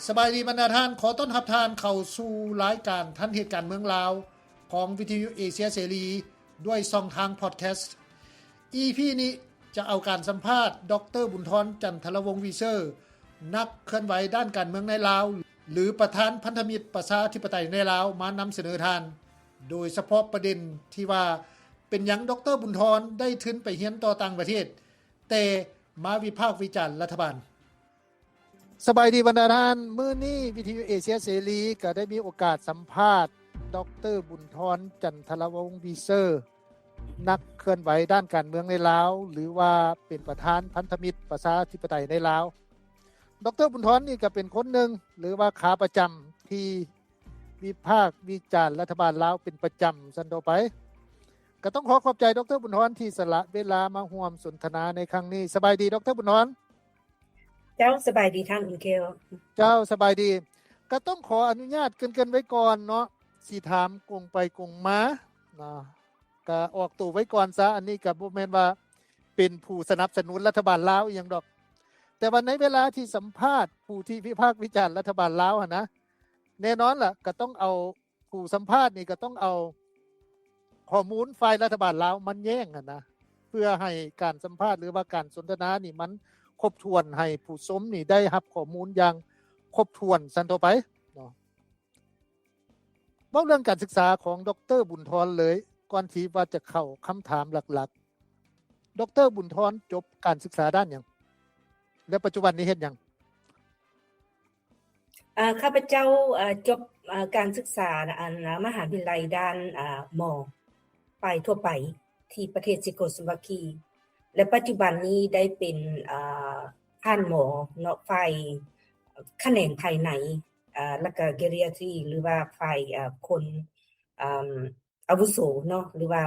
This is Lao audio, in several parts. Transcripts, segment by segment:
ສະບາຍດີບັນດາທ່ານ, ຂໍຕ້ອນຮັບທ່ານເຂົ້າສູ່ລາຍການທັນເຫດການເມືອງລາວ ຂອງວິທະຍຸເອເຊຍເສລີ ດ້ວຍຊ່ອງທາງພອດແຄສ. ອີພີນີ້ຈະເອົາການສຳພາດ ດຣ. ບຸນທອນ ຈັນທະລະວົງ-ວີເຊີ ນັກເຄື່ອນໄຫວດ້ານການເມືອງໃນລາວ ຫຼື ປະທານພັນທະມິດປະຊາທິປະໄຕໃນລາວ ມານຳສະເໜີທ່ານ, ໂດຍສະເພາະປະເດັນທີ່ວ່າ ເປັນຫຍັງ ດຣ. ບຸນທອນ ໄດ້ທຶນໄປຮຽນຕໍ່ຕ່າງປະເທດ ແຕ່ມາວິພາກວິຈານລັດຖະບານ. ສະບາຍດີບັນດາທ່ານ, ມື້ນີ້ວິທະຍຸເອເຊຍເສລີກໍໄດ້ມີໂອກາດສຳພາດ ດຣ. ບຸນທອນ ຈັນທະລະວົງ-ວີເຊີ ນັກເຄື່ອນໄຫວດ້ານການເມືອງໃນລາວ ຫຼືວ່າເປັນປະທານພັນທະມິດປະຊາທິປະໄຕໃນລາວ. ດຣ. ບຸນທອນນີ້ກໍເປັນຄົນໜຶ່ງ ຫຼືວ່າຂາປະຈຳທີ່ວິພາກວິຈານລັດຖະບານລາວເປັນປະຈຳຊັ້ນຕໍ່ໄປ. ກໍຕ້ອງຂໍຂອບໃຈ ດຣ. ບຸນທອນ ທີ່ສະຫຼະເວລາມາຮ່ວມສົນທະນາໃນຄັ້ງນີ້. ສະບາຍດີ ດຣ. ບຸນທອນ. ເຈົ້າ, ສະບາຍດີທ່ານອຸ່ນແກ້ວ. ເຈົ້າ, ສະບາຍດີ. ກໍຕ້ອງຂໍອະນຸຍາດເກີ່ນໆໄວ້ກ່ອນເນາະ, ຊິຖາມກົງໄປກົງມາເນາະ, ກໍອອກໂຕໄວ້ກ່ອນຊະ. ອັນນີ້ກໍບໍ່ແມ່ນວ່າເປັນຜູ້ສະໜັບສະໜູນລັດຖະບານລາວອີ່ຫຍັງດອກ, ແຕ່ວ່າໃນເວລາທີ່ສຳພາດຜູ້ທີ່ວິພາກວິຈານລັດຖະບານລາວຫັ້ນນະ, ແນ່ນອນລະ ກໍຕ້ອງເອົາ ຜູ້ສຳພາດນີ້ກໍຕ້ອງເອົາຂໍ້ມູນຝ່າຍລັດຖະບານລາວມາແຍ້ງຫັ້ນນະ, ເພື່ອໃຫ້ການສຳພາດ ຫຼືວ່າການສົນທະນານີ້ມັນຄົບຖ້ວນ, ໃຫ້ຜູ້ຊົມນີ້ໄດ້ຮັບຂໍ້ມູນຢ່າງຄົບຖ້ວນຊັ້ນຕໍ່ໄປເນາະ. ເວົ້າເລື່ອງການສຶກສາຂອງ ດຣ. ບຸນທອນ ເລີຍ, ກ່ອນທີ່ວ່າຈະເຂົ້າຄຳຖາມຫຼັກໆ, ດຣ. ບຸນທອນ ຈົບການສຶກສາດ້ານຫຍັງ ແລະ ປັດຈຸບັນນີ້ເຮັດຫຍັງ? ເອີ ຂ້າພະເຈົ້າ ເອີ ຈົບ ເອີ ການສຶກສາ ອັນ ມະຫາວິທະຍາໄລດ້ານ ເອີ ໝໍ ຝ່າຍທົ່ວໄປ ທີ່ປະເທດເຊໂກສະໂລວາກີ ແລະ ປັດຈຸບັນນີ້ໄດ້ເປັນ ເອີ ທ່ານໝໍເນາະ ຝ່າຍ ຂະແໜງພາຍໃນ ເອີ ແລ້ວກະ geriatry ຫຼືວ່າຝ່າຍ ເອີ ຄົນ ເອີ ອາວຸໂສເນາະ ຫຼືວ່າ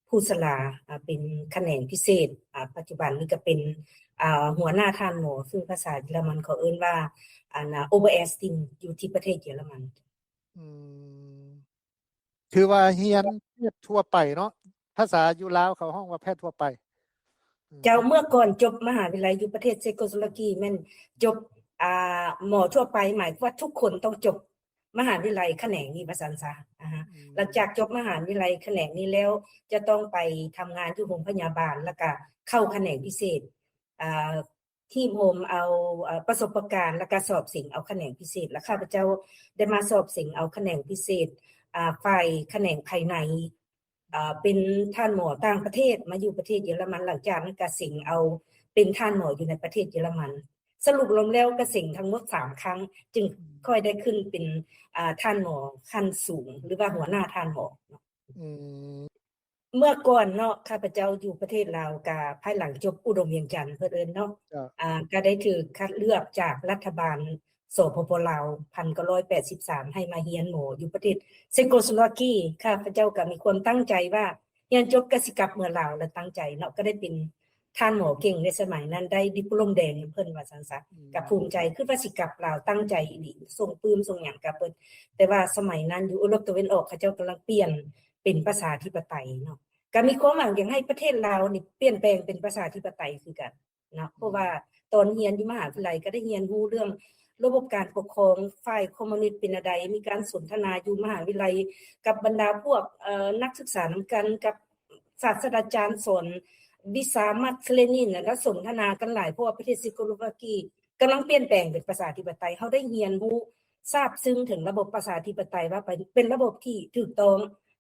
ຜູ້ຊະລາ ອາ ເປັນຂະແໜງພິເສດ. ອາ ປັດຈຸບັນນີ້ກໍເປັນ ອາ ຫົວໜ້າທ່ານໝໍ ຊຶ່ງພາສາເຢຍລະມັນເຂົາເອີ້ນວ່າ ອັນ Oberärztin ຢູ່ທີ່ປະເທດເຢຍລະມັນ. ອືມ ຖືວ່າຮຽນແພດທົ່ວໄປເນາະ, ພາສາຢູ່ລາວເຂົາຮ້ອງວ່າແພດທົ່ວໄປ. ອືມ ເຈົ້າ, ເມື່ອກ່ອນຈົບມະຫາວິທະຍາໄລຢູ່ປະເທດເຊໂກສະໂລວາກີ ແມ່ນຈົບ ອາ ໝໍທົ່ວໄປ ໝາຍຄວາມວ່າທຸກຄົນຕ້ອງຈົບ ມະຫາວິທະຍາໄລຂະແໜງນີ້ວ່າຊັ້ນຊະ. ອາຮະ ອືມ ຫຼັງຈາກຈົບມະຫາວິທະຍາໄລຂະແໜງນີ້ແລ້ວ ຈະຕ້ອງໄປທຳງານຢູ່ໂຮງພະຍາບານ ແລ້ວກະເຂົ້າຂະແໜງພິເສດ ອາ ຮີບໂຮມເອົາ ເອີ ປະສົບປະການ ແລ້ວກະສອບເສັງເອົາຂະແໜງພິເສດ. ແລ້ວຂ້າພະເຈົ້າໄດ້ມາສອບເສັງເອົາຂະແໜງພິເສດ ອາ ຝ່າຍຂະແໜງພາຍໃນ ເປັນທ່ານໝໍຕ່າງປະເທດ ມາຢູ່ປະເທດເຢຍລະມັນ, ຫຼັງຈາກນັ້ນກະເສັງເອົາເປັນທ່ານໝໍຢູ່ໃນປະເທດເຢຍລະມັນ. ສະຫຼຸບລວມແລ້ວກະເສັງທັງໝົດສາມຄັ້ງ ຈຶ່ງຄ່ອຍໄດ້ຂຶ້ນເປັນ ອາ ທ່ານໝໍຂັ້ນສູງ ຫຼືວ່າຫົວໜ້າທ່ານໝໍ. ອືມ ເມື່ອກ່ອນເນາະ ຂ້າພະເຈົ້າຢູ່ປະເທດລາວ ກະພາຍຫຼັງຈົບອຸດົມວຽງຈັນ ເພິ່ນເອີ້ນເນາະ ເຈົ້າ ອາ ກະໄດ້ຖືກຄັດເລືອກຈາກລັດຖະບານ ສປປ ລາວ ພັນເກົ້າຮ້ອຍແປດສິບສາມ ໃຫ້ມາຮຽນໝໍຢູ່ປະເທດເຊໂກສະໂລວາກີ. ຂ້າພະເຈົ້າກໍມີຄວາມຕັ້ງໃຈວ່າ ຮຽນຈົບກໍຊິກັບເມືອລາວ ແລະ ຕັ້ງໃຈເນາະ ກໍໄດ້ເປັນທ່ານໝໍເກັ່ງໃນສະໄໝນັ້ນ ໄດ້ດິບໂປຣມແດງນຳເພິ່ນວ່າຊັ້ນຊະ. ອືມ ກໍພູມໃຈ ຄິດວ່າຊິກັບລາວ ຕັ້ງໃຈອີ່ຫຼີ ສົ່ງປຶ້ມສົ່ງຫຍັງກັບເພິ່ນ. ແຕ່ວ່າສະໄໝນັ້ນຢູ່ເອີຣົບຕາເວັນອອກ ເຂົາເຈົ້າກຳລັງປ່ຽນເປັນປະຊາທິປະໄຕເນາະ, ກໍມີຄວາມຫວັງຢາກໃຫ້ປະເທດລາວນີ້ປ່ຽນແປງເປັນປະຊາທິປະໄຕຄືກັນ. ເນາະ ເພາະວ່າ ອືມ ຕອນຮຽນຢູ່ມະຫາວິທະຍາໄລກໍໄດ້ຮຽນຮູ້ເລື່ອງລະບົບການປົກຄອງ ຝ່າຍຄອມມູນິດເປັນແນວໃດ, ມີການສົນທະນາຢູ່ມະຫາວິທະຍາໄລກັບບັນດາພວກ ເອີ ນັກສຶກສານຳກັນ ກັບສາດສະດາຈານສອນວິຊາມາກສເລນິນ ແລ້ວກໍສົນທະນາກັນຫຼາຍ ເພາະວ່າປະເທດເຊໂກສະໂລວາກີກຳລັງປ່ຽນແປງເປັນປະຊາທິປະໄຕ. ເຮົາໄດ້ຮຽນຮູ້ຊາບຊຶ້ງເຖິງລະບົບປະຊາທິປະໄຕວ່າເປັນ ເປັນລະບົບທີ່ຖືກຕ້ອງ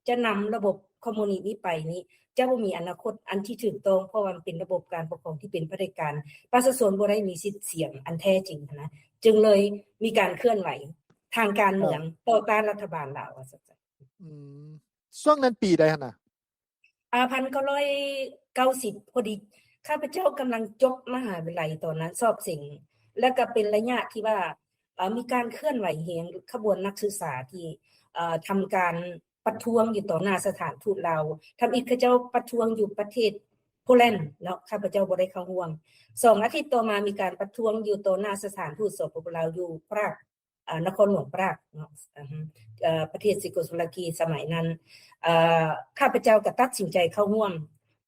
ຈະນຳລະບົບຄອມມູນິດນີ້ໄປນີ້ ຈະບໍ່ມີອະນາຄົດອັນທີ່ຖືກຕ້ອງ ເພາະວ່າມັນເປັນລະບົບການປົກຄອງທີ່ເປັນຜະເດັດການ, ປະຊາຊົນບໍ່ໄດ້ມີສິດສຽງອັນແທ້ຈິງຫັ້ນນະ, ຈຶ່ງເລີຍມີການເຄື່ອນໄຫວທາງການເມືອງ ເຈົ້າ ຕໍ່ຕ້ານລັດຖະບານລາວ ວ່າຊັ້ນຊະ. ອືມ ຊ່ວງນັ້ນປີໃດຫັ້ນນະ? ອາ ພັນເກົ້າຮ້ອຍເກົ້າສິບ ພໍດີ ຂ້າພະເຈົ້າກຳລັງຈົບມະຫາວິທະຍາໄລຕອນນັ້ນ ສອບເສັງ ແລ້ວກໍເປັນໄລຍະທີ່ວ່າ ເອີ ມີການເຄື່ອນໄຫວແຮງ ຂະບວນນັກສຶກສາທີ່ ເອີ ທຳການປະທ້ວງຢູ່ຕໍ່ໜ້າສະຖານທູດລາວ. ທຳອິດເຂົາເຈົ້າປະທ້ວງຢູ່ປະເທດໂປແລນເນາະ, ຂ້າພະເຈົ້າບໍ່ໄດ້ເຂົ້າຮ່ວມ. ສອງອາທິດຕໍ່ມາ ມີການປະທ້ວງຢູ່ຕໍ່ໜ້າສະຖານທູດ ສປປ ລາວ ຢູ່ປຣາກ ເອີ ນະຄອນຫຼວງປຣາກເນາະ ເອີ ປະເທດເຊໂກສະໂລວາກີສະໄໝນັ້ນ. ເອີ ຂ້າພະເຈົ້າກໍຕັດສິນໃຈເຂົ້າຮ່ວມ.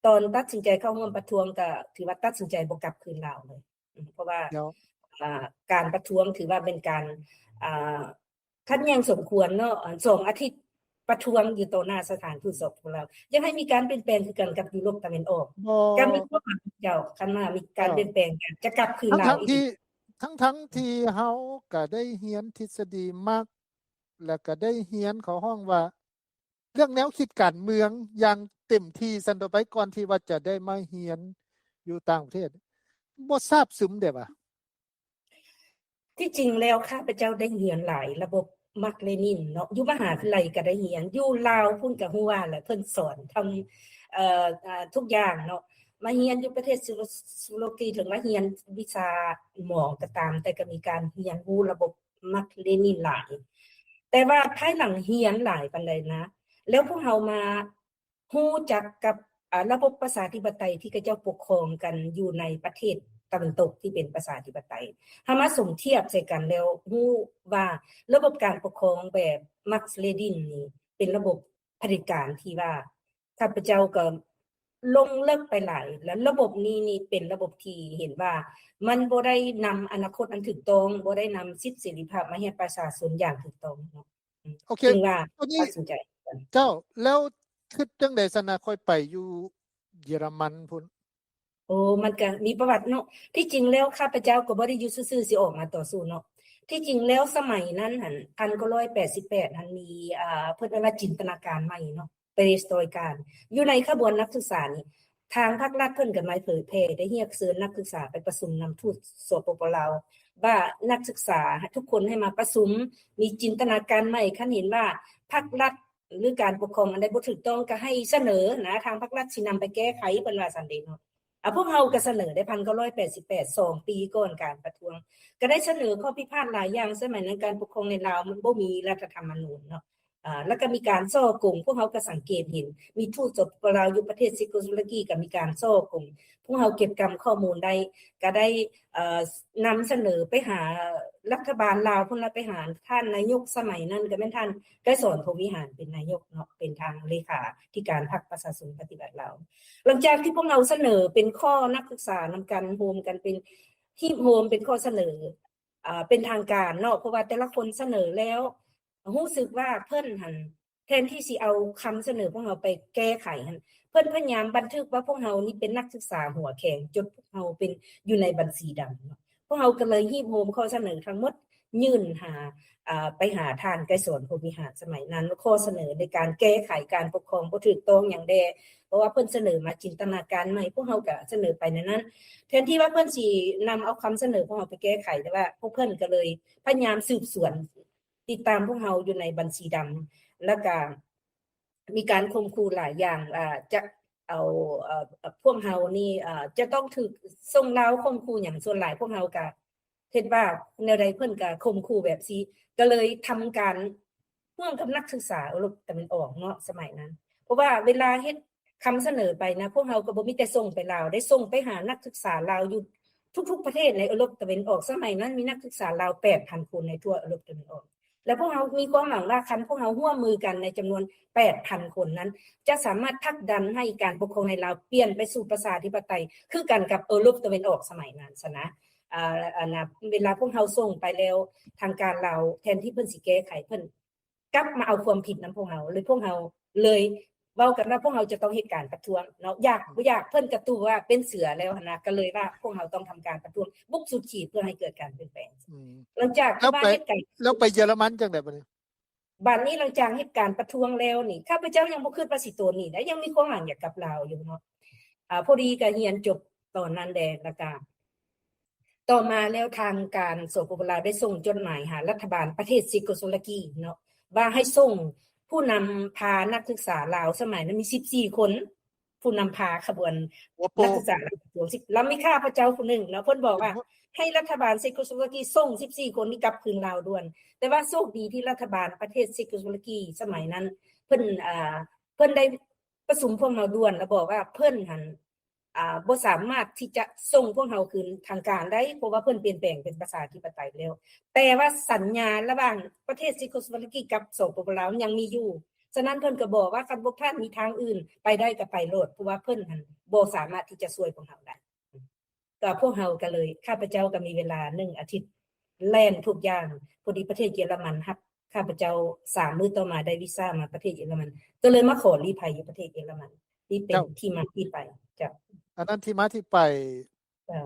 ຕອນຕັດສິນໃຈເຂົ້າຮ່ວມປະທ້ວງ ກໍຖືວ່າຕັດສິນໃຈບໍ່ກັບຄືນລາວເລີຍ. ເພາະວ່າ ແລ້ວ ອ່າ ການປະທ້ວງ ຖືວ່າເປັນການ ອ່າ ຂັດແຍ່ງສົມຄວນເນາະ ອັນ ສອງອາທິດປະທ້ວງຢູ່ຕໍ່ໜ້າສະຖານທູດ ສປປ ລາວ ຢາກໃຫ້ມີການປ່ຽນແປງຄືກັນກັບຢູໂຣບຕາເວັນອອກ. ບໍ່ ກະມີຄວາມຫວັງ ເຈົ້າ ຄັນວ່າມີການ ເຈົ້າ ປ່ຽນແປງ ກະຈະກັບຄືນລາວອີກ. ທັງໆທີ່ ທັງໆທີ່ເຮົາກະໄດ້ຮຽນທິດສະດີມັກ ແລະກະໄດ້ຮຽນ ເຂົາຮ້ອງວ່າ ເລື່ອງແນວຄິດການເມືອງຢ່າງເຕັມທີ່ຊັ້ນຕໍ່ໄປ ກ່ອນທີ່ວ່າຈະໄດ້ມາຮຽນຢູ່ຕ່າງປະເທດ ບໍ່ຊາບຊຶມເດ້ວ່າ. ທີ່ຈິງແລ້ວ ຂ້າພະເຈົ້າໄດ້ຮຽນຫຼາຍລະບົບມາກເລນິນເນາະ ຢູ່ມະຫາວິທະຍາໄລກະໄດ້ຮຽນ ຢູ່ລາວພຸ້ນກະຮູ້ວ່າແຫຼະ ເພິ່ນສອນທຳ ເອີ ອ່າ ທຸກຢ່າງເນາະ ມາຮຽນຢູ່ປະເທດສະໂລ ສະໂລວາເກຍ ເຖິງວ່າຮຽນວິຊາໝໍກະຕາມ ແຕ່ກະມີການຮຽນຮູ້ລະບົບ ມາກເລນິນຫຼາຍ ແຕ່ວ່າພາຍຫຼັງຮຽນຫຼາຍປານໃດນະ ແລ້ວພວກເຮົາມາຮູ້ຈັກກັບ ອາ ລະບົບປະຊາທິປະໄຕທີ່ເຂົາເຈົ້າປົກຄອງກັນຢູ່ໃນປະເທດຕາເວັນຕົກທີ່ເປັນປະຊາທິປະໄຕ ເຮົາມາສົມທຽບໃສ່ກັນແລ້ວຮູ້ວ່າລະບົບການປົກຄອງແບບມາກເລນິນນີ້ເປັນລະບົບຜະເດັດການທີ່ວ່າ ຂ້າພະເຈົ້າກໍລົງເລິກໄປຫຼາຍ ແລະ ລະບົບນີ້ນີ້ເປັນລະບົບທີ່ເຫັນວ່າມັນບໍ່ໄດ້ນຳອະນາຄົດອັນຖືກຕ້ອງ ບໍ່ໄດ້ນຳສິດເສລີພາບມາໃຫ້ປະຊາຊົນຢ່າງຖືກຕ້ອງເນາະ. ໂອເຄ ຈຶ່ງວ່າຕັດສິນໃຈ. ເຈົ້າ ແລ້ວຄິດຈັ່ງໃດຊັ້ນນະ ຄ່ອຍໄປຢູ່ເຢຍລະມັນພຸ້ນ? ໂອ້ ມັນກະມີປະຫວັດເນາະ. ທີ່ຈິງແລ້ວຂ້າພະເຈົ້າກໍບໍ່ໄດ້ຢູ່ຊື່ໆ ຊິອອກມາຕໍ່ສູ້ເນາະ. ທີ່ຈິງແລ້ວສະໄໝນັ້ນຫັ້ນ ພັນເກົ້າຮ້ອຍແປດສິບແປດຫັ້ນ ມີ ອ່າ ເພິ່ນເອີ້ນວ່າຈິນຕະນາການໃໝ່ເນາະ ເປເຣສໂຕຣຍກາ ຢູ່ໃນຂະບວນນັກສຶກສານີ້ ທາງພັກລັດເພິ່ນກໍມາເຜີຍແຜ່ ໄດ້ຮຽກເຊີນນັກສຶກສາໄປປະຊຸມນຳທູດ ສປປ ລາວ ວ່ານັກສຶກສາທຸກຄົນໃຫ້ມາປະຊຸມ ມີຈິນຕະນາການໃໝ່ ຄັນເຫັນວ່າພັກລັດ ຫຼື ການປົກຄອງອັນໃດບໍ່ຖືກຕ້ອງ ກໍໃຫ້ສະເໜີນະ ທາງພັກລັດຊິນຳໄປແກ້ໄຂ ເພິ່ນວ່າຊັ້ນເດເນາະ. ອາ ພວກເຮົາກໍສະເໜີໃນພັນເກົ້າຮ້ອຍແປດສິບແປດ ສອງປີກ່ອນການປະທ້ວງ ກໍໄດ້ສະເໜີຂໍ້ພິພາດຫຼາຍຢ່າງ. ສະໄໝນັ້ນການປົກຄອງໃນລາວມັນບໍ່ມີລັດຖະທຳມະນູນເນາະ ອາ ແລ້ວກໍມີການສໍ້ໂກງ ພວກເຮົາກໍສັງເກດເຫັນ ມີທູດ ສປປ ລາວ ຢູ່ປະເທດເຊໂກສະໂວວາເກຍ ກໍມີການສໍ້ໂກງ. ພວກເຮົາເກັບກຳຂໍ້ມູນໄດ້ ກໍໄດ້ ເອີ ນຳສະເໜີໄປຫາລັດຖະບານລາວພຸ້ນລະ ໄປຫາທ່ານນາຍົກສະໄໝນັ້ນ ກໍແມ່ນທ່ານໄກສອນ ພົມວິຫານ ເປັນນາຍົກເນາະ ເປັນທາງເລຂາທິການພັກປະຊາຊົນປະຕິວັດລາວ. ຫຼັງຈາກທີ່ພວກເຮົາສະເໜີເປັນຂໍ້ນັກສຶກສານຳກັນ ໂຮມກັນເປັນ ຮີບໂຮມເປັນຂໍ້ສະເໜີ ເປັນທາງການເນາະ ເພາະວ່າແຕ່ລະຄົນສະເໜີແລ້ວ ຮູ້ສຶກວ່າເພິ່ນຫັ້ນ ແທນທີ່ຊິເອົາຄຳສະເໜີພວກເຮົາໄປແກ້ໄຂຫັ້ນ ເພິ່ນພະຍາຍາມບັນທຶກວ່າພວກເຮົານີ້ເປັນນັກສຶກສາຫົວແຂງ ຈົນພວກເຮົາເປັນ ຢູ່ໃນບັນຊີດຳເນາະ. ພວກເຮົາກໍເລີຍຮີບໂຮມຂໍ້ສະເໜີທັງໝົດ ຍື່ນຫາ ອາ ໄປຫາທ່ານໄກສອນ ພົມວິຫານ ສະໄໝນັ້ນ ຂໍ້ສະເໜີໃນການແກ້ໄຂການປົກຄອງບໍ່ຖືກຕ້ອງຫຍັງແດ່ ເພາະວ່າເພິ່ນສະເໜີມາຈິນຕະນາການໃໝ່ ພວກເຮົາກໍສະເໜີໄປໃນນັ້ນ ແທນທີ່ວ່າເພິ່ນຊິນຳເອົາຄຳສະເໜີພວກເຮົາໄປແກ້ໄຂ ແຕ່ວ່າພວກເພິ່ນກໍເລີຍພະຍາຍາມສືບສວນ ຕິດຕາມພວກເຮົາຢູ່ໃນບັນຊີດຳ ແລ້ວກະມີການຂົ່ມຂູ່ຫຼາຍຢ່າງ ວ່າຈະເອົາ ເອີ ພວກເຮົານີ້ ເອີ ຈະຕ້ອງຖືກສົ່ງລາວຂົ່ມຂູ່ຫຍັງ. ສ່ວນຫຼາຍພວກເຮົາກະເຮັດວ່າແນວໃດເພິ່ນກະຂົ່ມຂູ່ແບບຊີ້ ກະເລີຍທຳການຮ່ວມກັບນັກສຶກສາເອີຣົບຕາເວັນອອກເນາະ ສະໄໝນັ້ນ ເພາະວ່າເວລາເຮັດ ຄຳສະເໜີໄປນະ ພວກເຮົາກໍບໍ່ມີແຕ່ສົ່ງໄປລາວ ໄດ້ສົ່ງໄປຫານັກສຶກສາລາວຢູ່ທຸກໆປະເທດໃນເອີຣົບຕາເວັນອອກ. ສະໄໝນັ້ນມີນັກສຶກສາລາວແປດພັນຄົນໃນທົ່ວເອີຣົບຕາເວັນອອກ ແລະ ພວກເຮົາມີຄວາມຫວັງວ່າ ຄັນພວກເຮົາຮ່ວມມືກັນໃນຈຳນວນແປດພັນຄົນນັ້ນ ຈະສາມາດຜັກດັນໃຫ້ການປົກຄອງໃນລາວປ່ຽນໄປສູ່ປະຊາທິປະໄຕຄືກັນກັບເອີຣົບຕາເວັນອອກສະໄໝນັ້ນຊັ້ນນະ. ອາ ອັນນະ ເວລາພວກເຮົາສົ່ງໄປແລ້ວ ທາງການລາວແທນທີ່ເພິ່ນຊິແກ້ໄຂ ເພິ່ນ ກັບມາເອົາຄວາມຜິດນຳພວກເຮົາ ແລະ ພວກເຮົາເລີຍເວົ້າກັນວ່າ ພວກເຮົາຈະຕ້ອງເຮັດການປະທ້ວງເນາະ ຢາກບໍ່ຢາກເພິ່ນກະຕູວ່າເປັນເສືອແລ້ວຫັ້ນນະ ກະເລີຍວ່າພວກເຮົາຕ້ອງທຳການປະທ້ວງບຸກສຸດຂີດ ເພື່ອໃຫ້ເກີດການປ່ຽນແປງ. ອືມ ຫຼັງຈາກທີ່ວ່າເຮັດການ ແລ້ວໄປເຢຍລະມັນຈັ່ງໃດບາດນີ້? ບາດນີ້ຫຼັງຈາກເຮັດການປະທ້ວງແລ້ວນີ້ ຂ້າພະເຈົ້າຍັງບໍ່ຄິດວ່າຊິໂຕໜີໄດ້ ຍັງມີຄວາມຫວັງຢາກກັບລາວຢູ່ເນາະ. ອາ ພໍດີກະຮຽນຈົບຕອນນັ້ນແດ່ ແລ້ວກະ ຕໍ່ມາແລ້ວທາງການ ສປປ ລາວ ໄດ້ສົ່ງຈົດໝາຍຫາລັດຖະບານປະເທດເຊໂກສະໂວວາເກຍເນາະ ວ່າໃຫ້ສົ່ງຜູ້ນຳພານັກສຶກສາລາວ ສະໄໝນັ້ນມີສິບສີ່ຄົນ ຜູ້ນຳພາຂະບວນ ໂອ້ໂຫ ນັກສຶກສາລາວ ລາວມີຂ້າພະເຈົ້າຜູ້ໜຶ່ງເນາະ ເພິ່ນບອກວ່າ ໂອ້ໂຫ ໃຫ້ລັດຖະບານເຊໂກສະໂວວາເກຍສົ່ງສິບສີ່ຄົນນີ້ກັບຄືນລາວດ່ວນ ແຕ່ວ່າໂຊກດີທີ່ລັດຖະບານປະເທດເຊໂກສະໂວວາເກຍສະໄໝນັ້ນ ເພິ່ນ ອ່າ ເພິ່ນໄດ້ປະຊຸມພວກເຮົາດ່ວນ ແລ້ວບອກວ່າເພິ່ນຫັ້ນ ອ່າ ບໍ່ສາມາດທີ່ຈະສົ່ງພວກເຮົາຄືນທາງການໄດ້ ເພາະວ່າເພິ່ນປ່ຽນແປງເປັນປະຊາທິປະໄຕແລ້ວ ແຕ່ວ່າສັນຍາລະຫວ່າງປະເທດເຊໂກສະໂວວາເກຍກັບ ສປປ ລາວ ຍັງມີຢູ່. ສະນັ້ນເພິ່ນກໍບອກວ່າ ຄັນພວກທ່ານມີທາງອື່ນໄປໄດ້ກໍໄປໂລດ ເພາະວ່າເພິ່ນຫັ້ນບໍ່ສາມາດທີ່ຈະຊ່ວຍພວກເຮົາໄດ້. ກໍພວກເຮົາກໍເລີຍ ຂ້າພະເຈົ້າກໍມີເວລາໜຶ່ງອາທິດ ແລ່ນທຸກຢ່າງ ພໍດີປະເທດເຢຍລະມັນຮັບຂ້າພະເຈົ້າ ສາມມື້ຕໍ່ມາໄດ້ວີຊາມາປະເທດເຢຍລະມັນ ກໍເລີຍມາຂໍລີ້ໄພຢູ່ປະເທດເຢຍລະມັນ. ນີ້ເປັນ ເຈົ້າ ທີ່ມາທີ່ໄປ. ເຈົ້າ. ອັນນັ້ນທີ່ມາທີ່ໄປ ເຈົ້າ.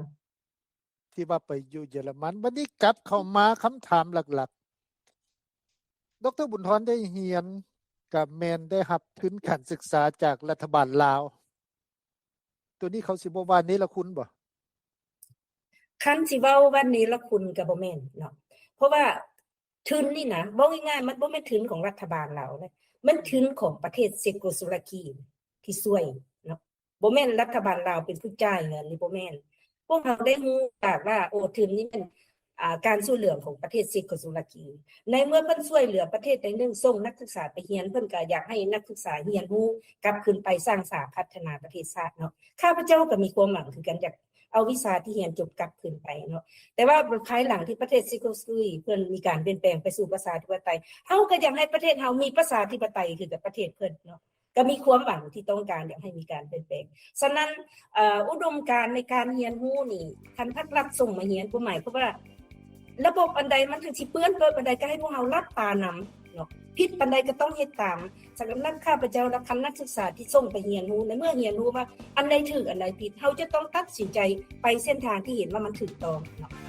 ທີ່ວ່າໄປຢູ່ເຢຍລະມັນ. ບັດນີ້ກັບເຂົ້າມາຄຳຖາມຫຼັກໆ ດຣ. ບຸນທອນໄດ້ຮຽນ ກະແມ່ນໄດ້ຮັບທຶນການສຶກສາຈາກລັດຖະບານລາວ. ໂຕນີ້ເຂົາຊິບໍ່ວ່າເນລະຄຸນບໍ່? ຄັນຊິເວົ້າວ່າເນລະຄຸນກໍບໍ່ແມ່ນເນາະ ເພາະວ່າທຶນນີ້ນະ ເວົ້າງ່າຍໆ ມັນບໍ່ແມ່ນທຶນຂອງລັດຖະບານລາວເດ້ ມັນທຶນຂອງປະເທດເຊໂກສະໂລວາເກຍທີ່ຊ່ວຍເນາະ ບໍ່ແມ່ນລັດຖະບານລາວເປັນຜູ້ຈ່າຍເງິນ ນີ້ບໍ່ແມ່ນ. ພວກເຮົາໄດ້ຮູ້ຈາກວ່າ ໂອ ທຶນນີ້ແມ່ນ ອ່າ ການຊ່ວຍເຫຼືອຂອງປະເທດເຊໂກສະໂລວາເກຍ. ໃນເມື່ອເພິ່ນຊ່ວຍເຫຼືອປະເທດໃດໜຶ່ງ ສົ່ງນັກສຶກສາໄປຮຽນ ເພິ່ນກໍຢາກໃຫ້ນັກສຶກສາຮຽນຮູ້ກັບຄືນໄປ ສ້າງສາພັດທະນາປະເທດຊາດເນາະ. ຂ້າພະເຈົ້າກໍມີຄວາມຫວັງຄືກັນ ຢາກເອົາວິຊາທີ່ຮຽນຈົບກັບຄືນໄປເນາະ. ແຕ່ວ່າພາຍຫຼັງທີ່ປະເທດເຊໂກສະໂລວາເກຍເພິ່ນມີການປ່ຽນແປງໄປສູ່ປະຊາທິປະໄຕ ເຮົາກໍຢາກໃຫ້ປະເທດເຮົາມີປະຊາທິປະໄຕຄືກັບປະເທດເພິ່ນເນາະ. ກໍມີຄວາມຫວັງທີ່ຕ້ອງການຢາກໃຫ້ມີການປ່ຽນແປງ. ສະນັ້ນ ເອີ ອຸດົມການໃນການຮຽນຮູ້ນີ້ ຄັນພາກລັດສົ່ງມາຮຽນ ກໍໝາຍຄວາມວ່າ ລະບົບອັນໃດມັນຖືກຊິເປື້ອນເປີດອັນໃດ ກໍໃຫ້ພວກເຮົາຫຼັບຕານຳເນາະ ຜິດປານໃດກໍຕ້ອງເຮັດຕາມ. ສຳລັບຂ້າພະເຈົ້າ ແລະ ຄັນນັກສຶກສາທີ່ສົ່ງໄປຮຽນຮູ້ ໃນເມື່ອຮຽນຮູ້ວ່າອັນໃດຖືກອັນໃດຜິດ ເຮົາຈະຕ້ອງຕັດສິນໃຈໄປເສັ້ນທາງທີ່ເຫັນວ່າມັນຖືກຕ້ອງເນາະ.